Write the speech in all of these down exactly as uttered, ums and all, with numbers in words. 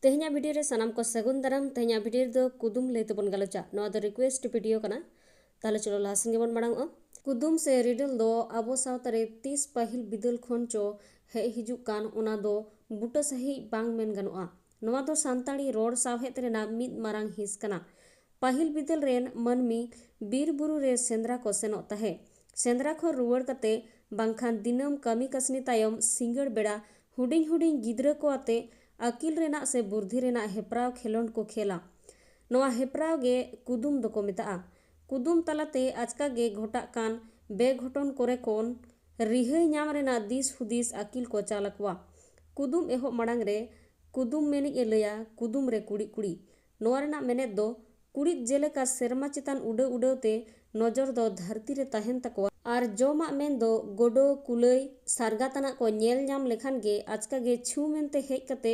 ᱛᱮᱦᱮᱧᱟᱜ ᱵᱷᱤᱰᱤᱭᱳ ᱨᱮ ᱥᱟᱱᱟᱢ ᱠᱚ ᱥᱟᱹᱜᱩᱱ ᱫᱟᱨᱟᱢ᱾ ᱛᱮᱦᱮᱧᱟᱜ ᱵᱷᱤᱰᱤᱭᱳ ᱨᱮᱫᱚ ᱠᱩᱫᱩᱢ ᱞᱟᱹᱭ ᱛᱮᱵᱚᱱ ᱜᱟᱞᱚᱪᱟ᱾ ᱱᱚᱣᱟ ᱫᱚ ᱨᱤᱠᱩᱭᱮᱥᱴ ᱵᱷᱤᱰᱤᱭᱳ ᱠᱟᱱᱟ᱾ ᱛᱟᱦᱞᱮ ᱪᱚᱞᱚ ᱞᱟᱦᱟ ᱥᱮᱱ ᱜᱮᱵᱚᱱ ᱢᱟᱲᱟᱝ ᱚᱜᱼᱟ᱾ ᱠᱩᱫᱩᱢ ᱥᱮ ᱨᱤᱰᱚᱞ ᱫᱚ ᱟᱵᱚ ᱥᱟᱶᱛᱟ ᱨᱮ ᱛᱤᱥ ᱯᱟᱹᱦᱤᱞ ᱵᱤᱫᱟᱹᱞ ᱠᱷᱚᱱ ᱪᱚ ᱦᱮᱡ ᱦᱤᱡᱩᱜ ᱠᱟᱱ, ᱚᱱᱟ ᱫᱚ ᱵᱩᱴᱟᱹ ᱥᱟᱹᱦᱤᱡ ᱵᱟᱝ ᱢᱮᱱ ᱜᱟᱱᱚᱜᱼᱟ᱾ ᱱᱚᱣᱟ ᱫᱚ ᱥᱟᱱᱛᱟᱲᱤ ᱨᱚᱲ ᱥᱟᱶᱦᱮᱫ ᱨᱮᱱᱟᱜ ᱢᱤᱫ ᱢᱟᱨᱟᱝ ᱦᱤᱸᱥ ᱠᱟᱱᱟ᱾ ᱯᱟᱹᱦᱤᱞ ᱵᱤᱫᱟᱹᱞ ᱨᱮᱱ ᱢᱟᱹᱱᱢᱤ ᱵᱤᱨ ᱵᱩᱨᱩ ᱨᱮ ᱥᱮᱸᱫᱽᱨᱟ ᱠᱚ ᱥᱮᱱᱚᱜ ᱛᱟᱦᱮᱸ᱾ ᱥᱮᱸᱫᱽᱨᱟ ᱠᱷᱚᱱ ᱨᱩᱣᱟᱹᱲ ᱠᱟᱛᱮ ᱵᱟᱝᱠᱷᱟᱱ ᱫᱤᱱᱟᱹᱢ ᱠᱟᱹᱢᱤ ᱠᱟᱹᱥᱱᱤ ᱛᱟᱭᱚᱢ ᱥᱤᱸᱜᱟᱹᱲ ᱵᱮᱲᱟ ᱦᱩᱰᱤᱧ ᱦᱩᱰᱤᱧ ᱜᱤᱫᱽᱨᱟᱹ ᱠᱚ ᱟᱛᱮ ᱟᱹᱠᱤᱞ ᱨᱮᱱᱟᱜ ᱥᱮ ᱵᱩᱨᱫᱷᱤ ᱨᱮᱱᱟᱜ ᱦᱮᱯᱨᱟᱣ ᱠᱷᱮᱞᱳᱸᱰ ᱠᱚ ᱠᱷᱮᱞᱟ᱾ ᱱᱚᱣᱟ ᱦᱮᱯᱨᱟᱣ ᱜᱮ ᱠᱩᱫᱩᱢ ᱫᱚᱠᱚ ᱢᱮᱛᱟᱜᱼᱟ᱾ ᱠᱩᱫᱩᱢ ᱛᱟᱞᱟᱛᱮ ᱟᱪᱠᱟ ᱜᱮ ᱜᱷᱚᱴᱟᱜ ᱠᱟᱱ ᱵᱮᱜᱷᱚᱴᱚᱱ ᱠᱚᱨᱮ ᱠᱷᱚᱱ ᱨᱤᱦᱟᱹᱭ ᱧᱟᱢ ᱨᱮᱱᱟᱜ ᱫᱤᱥ ᱦᱩᱫᱤᱥ ᱟᱹᱠᱤᱞ ᱠᱚ ᱪᱟᱞ ᱟᱠᱚᱣᱟ᱾ ᱠᱩᱫᱩᱢ ᱮᱦᱚᱵ ᱢᱟᱲᱟᱝ ᱨᱮ ᱠᱩᱫᱩᱢ ᱢᱮᱱᱤᱡ ᱮ ᱞᱟᱹᱭᱟ, "ᱠᱩᱫᱩᱢ ᱨᱮ ᱠᱩᱲᱤᱫ ᱠᱩᱲᱤᱫ᱾" ᱱᱚᱣᱟ ᱨᱮᱱᱟᱜ ᱢᱮᱱᱮᱛ ᱫᱚ ᱠᱩᱲᱤᱫ ᱡᱮᱞᱮᱠᱟ ᱥᱮᱨᱢᱟ ᱪᱮᱛᱟᱱ ᱩᱰᱟᱹᱣ ᱩᱰᱟᱹᱣ ᱛᱮ ᱱᱚᱡᱚᱨ ᱫᱚ ᱫᱷᱟᱹᱨᱛᱤ ᱨᱮ ᱛᱟᱦᱮᱱ ᱛᱟᱠᱚᱣᱟ ᱟᱨ ᱡᱚᱢᱟᱜ ᱢᱮᱱ ᱫᱚ ᱜᱳᱰᱳ, ᱠᱩᱞᱟᱹᱭ, ᱥᱟᱨᱜᱟ ᱛᱟᱱᱟᱜ ᱠᱚ ᱧᱮᱞ ᱧᱟᱢ ᱞᱮᱠᱷᱟᱱ ᱜᱮ ᱟᱪᱠᱟ ᱜᱮ ᱪᱷᱩ ᱢᱮᱱᱛᱮ ᱦᱮᱡ ᱠᱟᱛᱮ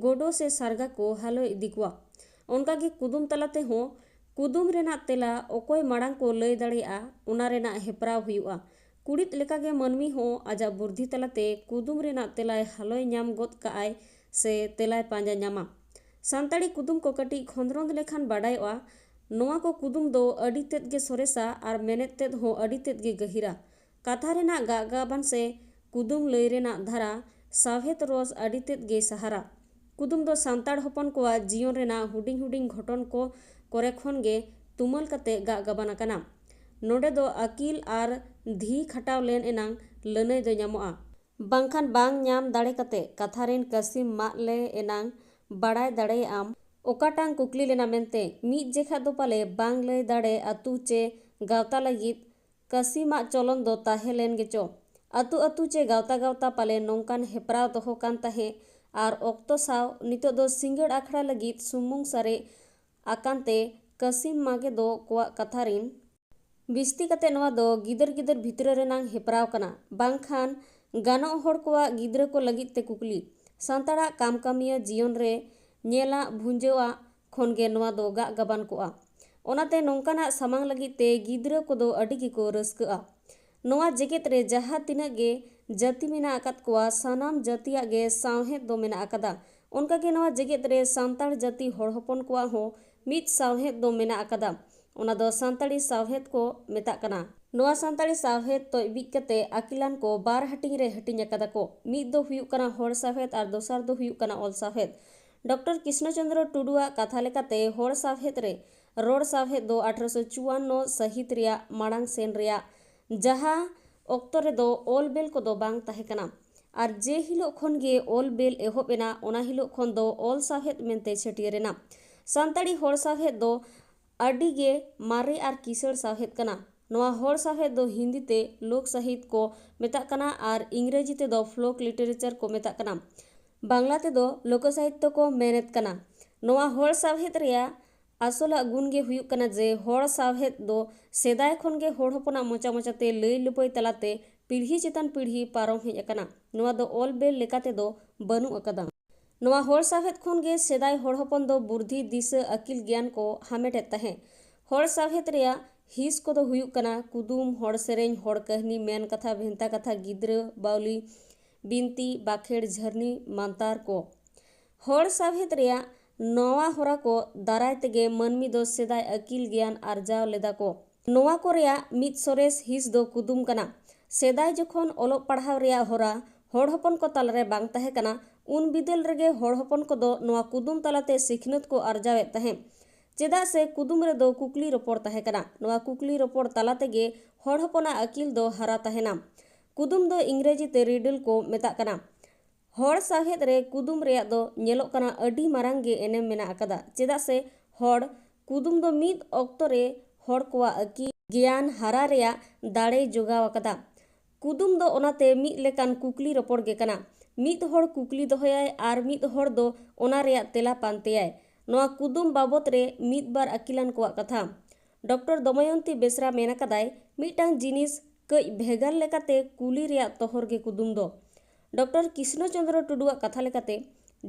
ᱜᱳᱰᱳ ᱥᱮ ᱥᱟᱨᱜᱟ ᱠᱚ ᱦᱟᱞᱚᱭ ᱤᱫᱤ ᱠᱚᱣᱟ᱾ ᱚᱱᱠᱟ ᱜᱮ ᱠᱩᱫᱩᱢ ᱛᱟᱞᱟ ᱛᱮᱦᱚᱸ ᱠᱩᱫᱩᱢ ᱨᱮᱱᱟᱜ ᱛᱮᱞᱟ ᱚᱠᱚᱭ ᱢᱟᱲᱟᱝ ᱠᱚ ᱞᱟᱹᱭ ᱫᱟᱲᱮᱭᱟᱜᱼᱟ, ᱚᱱᱟ ᱨᱮᱱᱟᱜ ᱦᱮᱯᱨᱟᱣ ᱦᱩᱭᱩᱜᱼᱟ᱾ ᱠᱩᱲᱤᱫ ᱞᱮᱠᱟᱜᱮ ᱢᱟᱹᱱᱢᱤ ᱦᱚᱸ ᱟᱡᱟᱜ ᱵᱩᱨᱫᱷᱤ ᱛᱟᱞᱟᱛᱮ ᱠᱩᱫᱩᱢ ᱨᱮᱱᱟᱜ ᱛᱮᱞᱟᱭ ᱦᱟᱞᱚᱭ ᱧᱟᱢ ᱜᱚᱫ ᱠᱟᱜᱼᱟᱭ ᱥᱮ ᱛᱮᱞᱟᱭ ᱯᱟᱸᱡᱟ ᱧᱟᱢᱟ᱾ ᱥᱟᱱᱛᱟᱲᱤ ᱠᱩᱫᱩᱢ ᱠᱚ ᱠᱟᱹᱴᱤᱡ ᱠᱷᱚᱸᱫᱽᱨᱚᱸᱫᱽ ᱞᱮᱠᱷᱟᱱ ᱵᱟᱰᱟᱭᱚᱜᱼᱟ, ᱱᱚᱣᱟ ᱠᱚ ᱠᱩᱫᱩᱢ ᱫᱚ ᱟᱹᱰᱤ ᱛᱮᱫ ᱜᱮ ᱥᱚᱨᱮᱥᱟ ᱟᱨ ᱢᱮᱱᱮᱛ ᱛᱮᱫ ᱦᱚᱸ ᱟᱹᱰᱤ ᱛᱮᱫ ᱜᱮ ᱜᱟᱹᱦᱤᱨᱟ᱾ ᱠᱟᱛᱷᱟ ᱨᱮᱱᱟᱜ ᱜᱟᱜ ᱜᱟᱵᱟᱱ ᱥᱮ ᱠᱩᱫᱩᱢ ᱞᱟᱹᱭ ᱨᱮᱱᱟᱜ ᱫᱷᱟᱨᱟ ᱥᱟᱶᱦᱮᱫ ᱨᱚᱥ ᱟᱹᱰᱤ ᱛᱮᱫ ᱜᱮᱭ ᱥᱟᱦᱟᱨᱟ᱾ ᱠᱩᱫᱩᱢ ᱫᱚ ᱥᱟᱱᱛᱟᱲ ᱦᱚᱯᱚᱱ ᱠᱚᱣᱟᱜ ᱡᱤᱭᱚᱱ ᱨᱮᱱᱟᱜ ᱦᱩᱰᱤᱧ ᱦᱩᱰᱤᱧ ᱜᱷᱚᱴᱚᱱ ᱠᱚ ᱠᱚᱨᱮ ᱠᱷᱚᱱ ᱜᱮ ᱛᱩᱢᱟᱹᱞ ᱠᱟᱛᱮ ᱜᱟᱜ ᱜᱟᱵᱟᱱ ᱟᱠᱟᱱᱟ᱾ ᱱᱚᱰᱮ ᱫᱚ ᱟᱹᱠᱤᱞ ᱟᱨ ᱫᱷᱤ ᱠᱷᱟᱴᱟᱣ ᱞᱮᱱ ᱮᱱᱟᱝ ᱞᱟᱹᱱᱟᱹᱭ ᱫᱚ ᱧᱟᱢᱚᱜᱼᱟ᱾ ᱵᱟᱝᱠᱷᱟᱱ ᱵᱟᱝ ᱧᱟᱢ ᱫᱟᱲᱮ ᱠᱟᱛᱮ ᱠᱟᱛᱷᱟ ᱨᱮᱱ ᱠᱟᱹᱥᱤᱢ ᱢᱟᱜ ᱞᱮ ᱮᱱᱟᱝ ᱵᱟᱲᱟᱭ ᱫᱟᱲᱮᱭᱟᱜ ᱟᱢ ᱚᱠᱟᱴᱟᱝ ᱠᱩᱠᱞᱤ ᱞᱮᱱᱟ ᱢᱮᱱᱛᱮ᱾ ᱢᱤᱫ ᱡᱮᱠᱷᱟ ᱫᱚ ᱯᱟᱞᱮ ᱵᱟᱝ ᱞᱟᱹᱭ ᱫᱟᱲᱮ ᱟᱹᱛᱩ ᱪᱮ ᱜᱟᱶᱛᱟ ᱞᱟᱹᱜᱤᱫ ᱠᱟᱹᱥᱤ ᱢᱟᱜ ᱪᱚᱞᱚᱱ ᱫᱚ ᱛᱟᱦᱮᱸ ᱞᱮᱱ ᱜᱮᱪᱚ᱾ ᱟᱹᱛᱩ ᱟᱹᱛᱩ ᱪᱮ ᱜᱟᱶᱛᱟ ᱜᱟᱶᱛᱟ ᱯᱟᱞᱮ ᱱᱚᱝᱠᱟᱱ ᱦᱮᱯᱨᱟᱣ ᱫᱚᱦᱚ ᱠᱟᱱ ᱛᱟᱦᱮᱸ ᱟᱨ ᱚᱠᱛᱚ ᱥᱟᱶ ᱱᱤᱛᱚᱜ ᱫᱚ ᱥᱤᱸᱜᱟᱹᱲ ᱟᱠᱷᱲᱟ ᱞᱟᱹᱜᱤᱫ ᱥᱩᱢᱩᱝ ᱥᱟᱨᱮᱡ ᱟᱠᱟᱱ ᱛᱮ ᱠᱟᱹᱥᱤᱢ ᱢᱟᱜᱮ ᱫᱚ ᱠᱚᱣᱟᱜ ᱠᱟᱛᱷᱟ ᱨᱤᱱ ᱵᱤᱥᱛᱤ ᱠᱟᱛᱮ ᱱᱚᱣᱟ ᱫᱚ ᱜᱤᱫᱟᱹᱨ ᱜᱤᱫᱟᱹᱨ ᱵᱷᱤᱛᱨᱟᱹ ᱨᱮᱱᱟᱝ ᱦᱮᱯᱨᱟᱣ ᱠᱟᱱᱟ, ᱵᱟᱝᱠᱷᱟᱱ ᱜᱟᱱᱚᱜ ᱦᱚᱲ ᱠᱚᱣᱟᱜ ᱜᱤᱫᱽᱨᱟᱹ ᱠᱚ ᱞᱟᱹᱜᱤᱫ ᱛᱮ ᱠᱩᱠᱞᱤ᱾ ᱥᱟᱱᱛᱟᱲᱟᱜ ᱠᱟᱢ ᱠᱟᱹᱢᱤᱭᱟᱹ ᱡᱤᱭᱚᱱ ᱨᱮ ᱧᱮᱞᱟᱜ ᱵᱷᱩᱸᱡᱟᱹᱣᱟᱜ ᱠᱷᱚᱱ ᱜᱮ ᱱᱚᱣᱟ ᱫᱚ ᱜᱟᱜ ᱜᱟᱵᱟᱱ ᱠᱚᱜᱼᱟ᱾ ᱚᱱᱟᱛᱮ ᱱᱚᱝᱠᱟᱱᱟᱜ ᱥᱟᱢᱟᱝ ᱞᱟᱹᱜᱤᱫ ᱛᱮ ᱜᱤᱫᱽᱨᱟᱹ ᱠᱚᱫᱚ ᱟᱹᱰᱤ ᱜᱮᱠᱚ ᱨᱟᱹᱥᱠᱟᱹᱜᱼᱟ᱾ ᱱᱚᱣᱟ ᱡᱮᱜᱮᱛ ᱨᱮ ᱡᱟᱦᱟᱸ ᱛᱤᱱᱟᱹᱜ ᱜᱮ ᱡᱟᱹᱛᱤ ᱢᱮᱱᱟᱜ ᱟᱠᱟᱫ ᱠᱚᱣᱟ, ᱥᱟᱱᱟᱢ ᱡᱟᱹᱛᱤᱭᱟᱜ ᱜᱮ ᱥᱟᱶᱦᱮᱫ ᱫᱚ ᱢᱮᱱᱟᱜ ᱟᱠᱟᱫᱟ᱾ ᱚᱱᱠᱟᱜᱮ ᱱᱚᱣᱟ ᱡᱮᱜᱮᱛ ᱨᱮ ᱥᱟᱱᱛᱟᱲ ᱡᱟᱹᱛᱤ ᱦᱚᱲ ᱦᱚᱯᱚᱱ ᱠᱚᱣᱟᱜ ᱦᱚᱸ ᱢᱤᱫ ᱥᱟᱶᱦᱮᱫ ᱫᱚ ᱢᱮᱱᱟᱜ ᱟᱠᱟᱫᱟ᱾ ᱚᱱᱟ ᱫᱚ ᱥᱟᱱᱛᱟᱲᱤ ᱥᱟᱶᱦᱮᱫ ᱠᱚ ᱢᱮᱛᱟᱜ ᱠᱟᱱᱟ᱾ ᱱᱚᱣᱟ ᱥᱟᱱᱛᱟᱲᱤ ᱥᱟᱶᱦᱮᱫ ᱛᱚᱡ ᱵᱤᱡ ᱠᱟᱛᱮ ᱟᱹᱠᱤᱞᱟᱱ ᱠᱚ ᱵᱟᱨ ᱦᱟᱹᱴᱤᱧ ᱨᱮ ᱦᱟᱹᱴᱤᱧ ᱟᱠᱟᱫᱟ ᱠᱚ᱾ ᱢᱤᱫ ᱫᱚ ᱦᱩᱭᱩᱜ ᱠᱟᱱᱟ ᱦᱚᱲ ᱥᱟᱶᱦᱮᱫ ᱟᱨ ᱫᱚᱥᱟᱨ ᱫᱚ ᱦᱩᱭᱩᱜ ᱠᱟᱱᱟ ᱚᱞ ᱥᱟᱶᱦᱮᱫ᱾ ᱰᱚᱠᱴᱚᱨ ᱠᱨᱤᱥᱱᱚ ᱪᱚᱸᱫᱽᱨᱚ ᱴᱩᱰᱩᱣᱟᱜ ᱠᱟᱛᱷᱟ ᱞᱮᱠᱟᱛᱮ ᱦᱚᱲ ᱥᱟᱶᱦᱮᱫ ᱨᱮ ᱨᱚᱲ ᱥᱟᱶᱦᱮᱫ ᱫᱚ ᱟᱴᱷᱨᱚᱥᱚ ᱪᱩᱣᱟᱱᱱᱚ ᱥᱟᱹᱦᱤᱛ ᱨᱮᱭᱟᱜ ᱢᱟᱲᱟᱝ ᱥᱮᱱ ᱨᱮᱭᱟᱜ ᱡᱟᱦᱟᱸ ᱚᱠᱛᱚ ᱨᱮᱫᱚ ᱚᱞ ᱵᱮᱞ ᱠᱚᱫᱚ ᱵᱟᱝ ᱛᱟᱦᱮᱸ ᱠᱟᱱᱟ᱾ ᱟᱨ ᱡᱮ ᱦᱤᱞᱳᱜ ᱠᱷᱚᱱ ᱜᱮ ᱚᱞ ᱵᱮᱞ ᱮᱦᱚᱵ ᱮᱱᱟ, ᱚᱱᱟ ᱦᱤᱞᱳᱜ ᱠᱷᱚᱱ ᱫᱚ ᱚᱞ ᱥᱟᱶᱦᱮᱫ ᱢᱮᱱᱛᱮ ᱪᱷᱟᱹᱴᱭᱟᱹᱨ ᱮᱱᱟ᱾ ᱥᱟᱱᱛᱟᱲᱤ ᱦᱚᱲ ᱥᱟᱶᱦᱮᱫ ᱫᱚ ᱟᱹᱰᱤ ᱜᱮ ᱢᱟᱨᱮ ᱟᱨ ᱠᱤᱥᱟᱹᱬ ᱥᱟᱶᱦᱮᱫ ᱠᱟᱱᱟ᱾ ᱱᱚᱣᱟ ᱦᱚᱲ ᱥᱟᱶᱦᱮᱫ ᱫᱚ ᱦᱤᱱᱫᱤ ᱛᱮ ᱞᱳᱠ ᱥᱟᱦᱤᱛ ᱠᱚ ᱢᱮᱛᱟᱜ ᱠᱟᱱᱟ ᱟᱨ ᱤᱝᱨᱮᱡᱤ ᱛᱮᱫᱚ ᱯᱷᱳᱠ ᱞᱤᱴᱟᱨᱮᱪᱟᱨ ᱠᱚ ᱢᱮᱛᱟᱜ ᱠᱟᱱᱟ᱾ ᱵᱟᱝᱞᱟ ᱛᱮᱫᱚ ᱞᱳᱠ ᱥᱟᱦᱤᱛᱭᱚ ᱠᱚ ᱢᱮᱱᱮᱫ ᱠᱟᱱᱟ᱾ ᱱᱚᱣᱟ ᱦᱚᱲ ᱥᱟᱶᱦᱮᱫ ᱨᱮᱭᱟᱜ ᱟᱥᱚᱞᱟᱜ ᱜᱩᱱ ᱜᱮ ᱦᱩᱭᱩᱜ ᱠᱟᱱᱟ ᱡᱮ ᱦᱚᱲ ᱥᱟᱶᱦᱮᱫ ᱫᱚ ᱥᱮᱫᱟᱭ ᱠᱷᱚᱱ ᱜᱮ ᱦᱚᱲ ᱦᱚᱯᱚᱱᱟᱜ ᱢᱚᱪᱟ ᱢᱚᱪᱟᱛᱮ ᱞᱟᱹᱭ ᱞᱟᱹᱯᱟᱹᱭ ᱛᱟᱞᱟᱛᱮ ᱯᱤᱲᱦᱤ ᱪᱮᱛᱟᱱ ᱯᱤᱲᱦᱤ ᱯᱟᱨᱚᱢ ᱦᱮᱡ ᱟᱠᱟᱱᱟ᱾ ᱱᱚᱣᱟ ᱫᱚ ᱚᱞ ᱵᱮᱞ ᱞᱮᱠᱟ ᱛᱮᱫᱚ ᱵᱟᱹᱱᱩᱜ ᱟᱠᱟᱫᱟ᱾ ᱱᱚᱣᱟ ᱦᱚᱲ ᱥᱟᱶᱦᱮᱫ ᱠᱷᱚᱱ ᱜᱮ ᱥᱮᱫᱟᱭ ᱦᱚᱲ ᱦᱚᱯᱚᱱ ᱫᱚ ᱵᱩᱨᱫᱷᱤ ᱫᱤᱥᱟᱹ ᱟᱹᱠᱤᱞ ᱜᱮᱭᱟᱱ ᱠᱚ ᱦᱟᱢᱮᱴᱮᱫ ᱛᱟᱦᱮᱸᱫ᱾ ᱦᱚᱲ ᱥᱟᱶᱦᱮᱫ ᱨᱮᱭᱟᱜ ᱦᱤᱸᱥ ᱠᱚᱫᱚ ᱦᱩᱭᱩᱜ ᱠᱟᱱᱟ ᱠᱩᱫᱩᱢ, ᱦᱚᱲ ᱥᱮᱨᱮᱧ, ᱦᱚᱲ ᱠᱟᱹᱦᱱᱤ, ᱢᱮᱱ ᱠᱟᱛᱷᱟ, ᱵᱷᱮᱱᱛᱟ ᱠᱟᱛᱷᱟ, ᱜᱤᱫᱽᱨᱟᱹ ᱵᱟᱹᱣᱞᱤ, ᱵᱤᱱᱛᱤ, ᱵᱟᱠᱷᱮᱲ, ᱡᱷᱟᱹᱨᱱᱤ, ᱢᱟᱱᱛᱟᱨ ᱠᱚ᱾ ᱦᱚᱲ ᱥᱟᱶᱦᱮᱫ ᱨᱮᱭᱟᱜ ᱱᱚᱣᱟ ᱦᱚᱨᱟ ᱠᱚ ᱫᱟᱨᱟᱭ ᱛᱮᱜᱮ ᱢᱟᱹᱱᱢᱤ ᱫᱚ ᱥᱮᱫᱟᱭ ᱟᱹᱠᱤᱞ ᱜᱮᱭᱟᱱ ᱟᱨᱡᱟᱣ ᱞᱮᱫᱟ ᱠᱚ᱾ ᱱᱚᱣᱟ ᱠᱚ ᱨᱮᱭᱟᱜ ᱢᱤᱫ ᱥᱚᱨᱮᱥ ᱦᱤᱸᱥ ᱫᱚ ᱠᱩᱫᱩᱢ ᱠᱟᱱᱟ᱾ ᱥᱮᱫᱟᱭ ᱡᱚᱠᱷᱚᱱ ᱚᱞᱚᱜ ᱯᱟᱲᱦᱟᱣ ᱨᱮᱭᱟᱜ ᱦᱚᱨᱟ ᱦᱚᱲ ᱦᱚᱯᱚᱱ ᱠᱚ ᱛᱟᱞᱟᱨᱮ ᱵᱟᱝ ᱛᱟᱦᱮᱸ ᱠᱟᱱᱟ, ᱩᱱ ᱵᱤᱫᱟᱹᱞ ᱨᱮᱜᱮ ᱦᱚᱲ ᱦᱚᱯᱚᱱ ᱠᱚᱫᱚ ᱱᱚᱣᱟ ᱠᱩᱫᱩᱢ ᱛᱟᱞᱟᱛᱮ ᱥᱤᱠᱷᱱᱟᱹᱛ ᱠᱚ ᱟᱨᱡᱟᱣᱮᱫ ᱛᱟᱦᱮᱸᱫ᱾ ᱪᱮᱫᱟᱜ ᱥᱮ ᱠᱩᱫᱩᱢ ᱨᱮᱫᱚ ᱠᱩᱠᱞᱤ ᱨᱚᱯᱚᱲ ᱛᱟᱦᱮᱸ ᱠᱟᱱᱟ᱾ ᱱᱚᱣᱟ ᱠᱩᱠᱞᱤ ᱨᱚᱯᱚᱲ ᱛᱟᱞᱟ ᱛᱮᱜᱮ ᱦᱚᱲ ᱦᱚᱯᱚᱱᱟᱜ ᱟᱹᱠᱤᱞ ᱫᱚ ᱦᱟᱨᱟ ᱛᱟᱦᱮᱱᱟ᱾ ᱠᱩᱫᱩᱢ ᱫᱚ ᱤᱝᱨᱮᱡᱤ ᱛᱮ ᱨᱤᱰᱚᱞ ᱠᱚ ᱢᱮᱛᱟᱜ ᱠᱟᱱᱟ᱾ ᱦᱚᱲ ᱥᱟᱶᱦᱮᱫ ᱨᱮ ᱠᱩᱫᱩᱢ ᱨᱮᱭᱟᱜ ᱫᱚ ᱧᱮᱞᱚᱜ ᱠᱟᱱᱟ ᱟᱹᱰᱤ ᱢᱟᱨᱟᱝ ᱜᱮ ᱮᱱᱮᱢ ᱢᱮᱱᱟᱜ ᱟᱠᱟᱫᱟ, ᱪᱮᱫᱟᱜ ᱥᱮ ᱦᱚᱲ ᱠᱩᱫᱩᱢ ᱫᱚ ᱢᱤᱫ ᱚᱠᱛᱚ ᱨᱮ ᱦᱚᱲ ᱠᱚᱣᱟᱜ ᱟᱹᱠᱤᱞ ᱜᱮᱭᱟᱱ ᱦᱟᱨᱟ ᱨᱮᱭᱟᱜ ᱫᱟᱲᱮᱭ ᱡᱚᱜᱟᱣ ᱟᱠᱟᱫᱟ᱾ ᱠᱩᱫᱩᱢ ᱫᱚ ᱚᱱᱟᱛᱮ ᱢᱤᱫ ᱞᱮᱠᱟᱱ ᱠᱩᱠᱞᱤ ᱨᱚᱯᱚᱲ ᱜᱮ ᱠᱟᱱᱟ᱾ ᱢᱤᱫ ᱦᱚᱲ ᱠᱩᱠᱞᱤ ᱫᱚᱦᱚᱭᱟᱭ ᱟᱨ ᱢᱤᱫ ᱦᱚᱲ ᱫᱚ ᱚᱱᱟ ᱨᱮᱭᱟᱜ ᱛᱮᱞᱟ ᱯᱟᱱᱛᱮᱭᱟᱭ᱾ ᱱᱚᱣᱟ ᱠᱩᱫᱩᱢ ᱵᱟᱵᱚᱛ ᱨᱮ ᱢᱤᱫ ᱵᱟᱨ ᱟᱹᱠᱤᱞᱟᱱ ᱠᱚᱣᱟᱜ ᱠᱟᱛᱷᱟ᱾ ᱰᱚᱠᱴᱚᱨ ᱫᱚᱢᱚᱭᱚᱱᱛᱤ ᱵᱮᱥᱨᱟ ᱢᱮᱱ ᱟᱠᱟᱫᱟᱭ, ᱢᱤᱫᱴᱟᱝ ᱡᱤᱱᱤᱥ ᱠᱟᱹᱡ ᱵᱷᱮᱜᱟᱨ ᱞᱮᱠᱟᱛᱮ ᱠᱩᱞᱤ ᱨᱮᱭᱟᱜ ᱛᱚᱦᱚᱨ ᱜᱮ ᱠᱩᱫᱩᱢ ᱫᱚ᱾ ᱰᱚᱠᱴᱚᱨ ᱠᱨᱤᱥᱱᱚ ᱪᱚᱸᱫᱽᱨᱚ ᱴᱩᱰᱩᱣᱟᱜ ᱠᱟᱛᱷᱟ ᱞᱮᱠᱟᱛᱮ,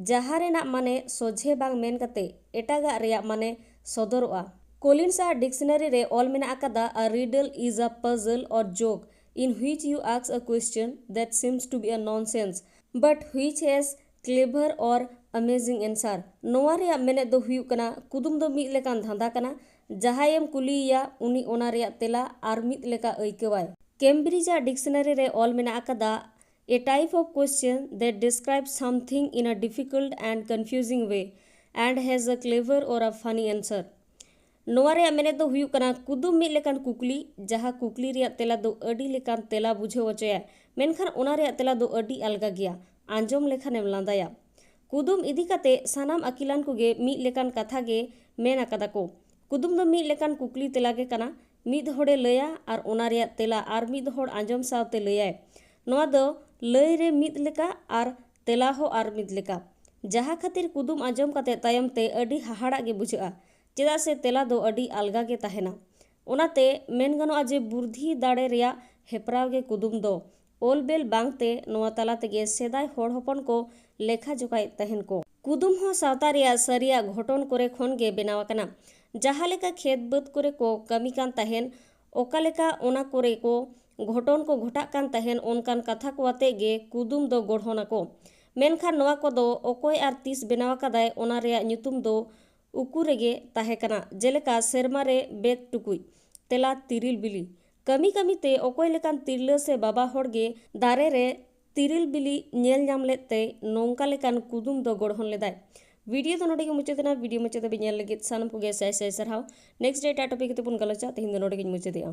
ᱡᱟᱦᱟᱸ ᱨᱮᱱᱟᱜ ᱢᱟᱱᱮ ᱥᱚᱡᱷᱮ ᱵᱟᱝ ᱢᱮᱱ ᱠᱟᱛᱮ ᱮᱴᱟᱜᱟᱜ ᱨᱮᱭᱟᱜ ᱢᱟᱱᱮ ᱥᱚᱫᱚᱨᱚᱜᱼᱟ᱾ ᱠᱚᱞᱤᱱᱥ ᱟᱜ ᱰᱤᱠᱥᱱᱟᱨᱤ ᱨᱮ ᱚᱞ ᱢᱮᱱᱟᱜ ᱟᱠᱟᱫᱟ, "A riddle is a puzzle or joke in which you ask a question that seems to be a nonsense, but which has clever or Amazing answer. ᱱᱚᱣᱟ ᱨᱮᱭᱟᱜ ᱢᱮᱱᱮᱫ ᱫᱚ ᱦᱩᱭᱩᱜ ᱠᱟᱱᱟ, ᱠᱩᱫᱩᱢ ᱫᱚ ᱢᱤᱫ ᱞᱮᱠᱟᱱ ᱫᱷᱟᱸᱫᱟ ᱠᱟᱱᱟ᱾ ᱡᱟᱦᱟᱸᱭᱮᱢ ᱠᱩᱞᱤᱭᱮᱭᱟ, ᱩᱱᱤ ᱚᱱᱟ ᱨᱮᱭᱟᱜ ᱛᱮᱞᱟ ᱟᱨ ᱢᱤᱫ ᱞᱮᱠᱟ ᱟᱹᱭᱠᱟᱹᱣᱟᱭ᱾ ᱠᱮᱢᱵᱨᱤᱡᱽ ᱟᱜ ᱰᱤᱠᱥᱱᱟᱨᱤ ᱨᱮ ᱚᱞ ᱢᱮᱱᱟᱜ ᱟᱠᱟᱫᱟ, "A type of question that describes something in a difficult and confusing way and has a clever or a funny answer." ᱱᱚᱣᱟ ᱨᱮᱭᱟᱜ ᱢᱮᱱᱮᱫ ᱫᱚ ᱦᱩᱭᱩᱜ ᱠᱟᱱᱟ, ᱠᱩᱫᱩᱢ ᱢᱤᱫ ᱞᱮᱠᱟᱱ ᱠᱩᱠᱞᱤ, ᱡᱟᱦᱟᱸ ᱠᱩᱠᱞᱤ ᱨᱮᱭᱟᱜ ᱛᱮᱞᱟ ᱫᱚ ᱟᱹᱰᱤ ᱞᱮᱠᱟᱱ ᱛᱮᱞᱟ ᱵᱩᱡᱷᱟᱹᱣ ᱦᱚᱪᱚᱭᱟ, ᱢᱮᱱᱠᱷᱟᱱ ᱚᱱᱟ ᱨᱮᱭᱟᱜ ᱛᱮᱞᱟ ᱫᱚ ᱟᱹᱰᱤ ᱟᱞᱜᱟ ᱜᱮᱭᱟ, ᱟᱸᱡᱚᱢ ᱞᱮᱠᱷᱟᱱᱮᱢ ᱞᱟᱸᱫᱟᱭᱟ᱾ ᱠᱩᱫᱩᱢ ᱤᱫᱤ ᱠᱟᱛᱮ ᱥᱟᱱᱟᱢ ᱟᱹᱠᱤᱞᱟᱱ ᱠᱚᱜᱮ ᱢᱤᱫ ᱞᱮᱠᱟᱱ ᱠᱟᱛᱷᱟ ᱜᱮ ᱢᱮᱱ ᱟᱠᱟᱫᱟ ᱠᱚ᱾ ᱠᱩᱫᱩᱢ ᱫᱚ ᱢᱤᱫ ᱞᱮᱠᱟᱱ ᱠᱩᱠᱞᱤ ᱛᱮᱞᱟ ᱜᱮ ᱠᱟᱱᱟ᱾ ᱢᱤᱫ ᱦᱚᱲᱮ ᱞᱟᱹᱭᱟ ᱟᱨ ᱚᱱᱟ ᱨᱮᱭᱟᱜ ᱛᱮᱞᱟ ᱟᱨ ᱢᱤᱫ ᱦᱚᱲ ᱟᱸᱡᱚᱢ ᱥᱟᱶᱛᱮ ᱞᱟᱹᱭᱟᱭ᱾ ᱱᱚᱣᱟ ᱫᱚ ᱞᱟᱹᱭ ᱨᱮ ᱢᱤᱫ ᱞᱮᱠᱟ ᱟᱨ ᱛᱮᱞᱟ ᱦᱚᱸ ᱟᱨ ᱢᱤᱫ ᱞᱮᱠᱟ, ᱡᱟᱦᱟᱸ ᱠᱷᱟᱹᱛᱤᱨ ᱠᱩᱫᱩᱢ ᱟᱸᱡᱚᱢ ᱠᱟᱛᱮ ᱛᱟᱭᱚᱢ ᱛᱮ ᱟᱹᱰᱤ ᱦᱟᱦᱟᱲᱟᱜ ᱜᱮ ᱵᱩᱡᱷᱟᱹᱜᱼᱟ, ᱪᱮᱫᱟᱜ ᱥᱮ ᱛᱮᱞᱟ ᱫᱚ ᱟᱹᱰᱤ ᱟᱞᱜᱟ ᱜᱮ ᱛᱟᱦᱮᱱᱟ᱾ ᱚᱱᱟᱛᱮ ᱢᱮᱱ ᱜᱟᱱᱚᱜᱼᱟ ᱡᱮ ᱵᱩᱨᱫᱷᱤ ᱫᱟᱲᱮ ᱨᱮᱭᱟᱜ ᱦᱮᱯᱨᱟᱣ ᱜᱮ ᱠᱩᱫᱩᱢ ᱫᱚ᱾ ᱚᱞ ᱵᱮᱞ ᱵᱟᱝᱛᱮ ᱱᱚᱣᱟ ᱛᱟᱞᱟ ᱛᱮᱜᱮ ᱥᱮᱫᱟᱭ ᱦᱚᱲ ᱦᱚᱯᱚᱱ ᱠᱚ ᱞᱮᱠᱷᱟ ᱡᱚᱠᱷᱟᱭᱮᱫ ᱛᱟᱦᱮᱱ ᱠᱚ᱾ ᱠᱩᱫᱩᱢ ᱦᱚᱸ ᱥᱟᱶᱛᱟ ᱨᱮᱭᱟᱜ ᱥᱟᱹᱨᱤᱭᱟᱜ ᱜᱷᱚᱴᱚᱱ ᱠᱚᱨᱮ ᱠᱷᱚᱱ ᱜᱮ ᱵᱮᱱᱟᱣ ᱟᱠᱟᱱᱟ᱾ ᱡᱟᱦᱟᱸ ᱞᱮᱠᱟ ᱠᱷᱮᱛ ᱵᱟᱹᱫᱽ ᱠᱚᱨᱮ ᱠᱚ ᱠᱟᱹᱢᱤ ᱠᱟᱱ ᱛᱟᱦᱮᱱ, ᱚᱠᱟ ᱞᱮᱠᱟ ᱚᱱᱟ ᱠᱚᱨᱮ ᱠᱚ ᱜᱷᱚᱴᱚᱱ ᱠᱚ ᱜᱷᱚᱴᱟᱜ ᱠᱟᱱ ᱛᱟᱦᱮᱱ, ᱚᱱᱠᱟᱱ ᱠᱟᱛᱷᱟ ᱠᱚ ᱟᱛᱮ ᱜᱮ ᱠᱩᱫᱩᱢ ᱫᱚ ᱜᱚᱲᱦᱚᱱ ᱟᱠᱚ᱾ ᱢᱮᱱᱠᱷᱟᱱ ᱱᱚᱣᱟ ᱠᱚᱫᱚ ᱚᱠᱚᱭ ᱟᱨ ᱛᱤᱥ ᱵᱮᱱᱟᱣ ᱟᱠᱟᱫᱟᱭ, ᱚᱱᱟ ᱨᱮᱭᱟᱜ ᱧᱩᱛᱩᱢ ᱫᱚ ᱩᱠᱩ ᱨᱮᱜᱮ ᱛᱟᱦᱮᱸ ᱠᱟᱱᱟ᱾ ᱡᱮᱞᱮᱠᱟ ᱥᱮᱨᱢᱟ ᱨᱮ ᱵᱮᱫ ᱴᱩᱠᱩᱡ, ᱛᱮᱞᱟ ᱛᱤᱨᱤᱞ ᱵᱤᱞᱤ᱾ ᱠᱟᱹᱢᱤ ᱠᱟᱹᱢᱤ ᱛᱮ ᱚᱠᱚᱭ ᱞᱮᱠᱟᱱ ᱛᱤᱨᱞᱟᱹ ᱥᱮ ᱵᱟᱵᱟ ᱦᱚᱲ ᱜᱮ ᱫᱟᱨᱮ ᱨᱮ ᱛᱤᱨᱤᱞ ᱵᱤᱞᱤ ᱧᱮᱞ ᱧᱟᱢ ᱞᱮᱫ ᱛᱮ ᱱᱚᱝᱠᱟ ᱞᱮᱠᱟᱱ ᱠᱩᱫᱩᱢ ᱫᱚ ᱜᱚᱲᱦᱚᱱ ᱞᱮᱫᱟᱭ᱾ ᱵᱷᱤᱰᱤᱭᱳ ᱫᱚ ᱱᱚᱰᱮ ᱜᱮ ᱢᱩᱪᱟᱹᱫ ᱮᱱᱟ᱾ ᱵᱷᱤᱰᱤᱭᱳ ᱢᱩᱪᱟᱹᱫ ᱫᱷᱟᱹᱵᱤᱡ ᱧᱮᱞ ᱞᱟᱹᱜᱤᱫ ᱥᱟᱱᱟᱢ ᱠᱚᱜᱮ ᱥᱟᱭ ᱥᱟᱭ ᱥᱟᱨᱦᱟᱣ᱾ ᱱᱮᱠᱥᱴ ᱮᱴᱟᱜ ᱴᱚᱯᱤᱠ ᱛᱮᱵᱚᱱ ᱜᱟᱞᱚᱪᱟ᱾ ᱛᱮᱦᱮᱧ ᱫᱚ ᱱᱚᱰᱮ ᱜᱮᱧ ᱢᱩᱪᱟᱹᱫᱮᱜᱼᱟ᱾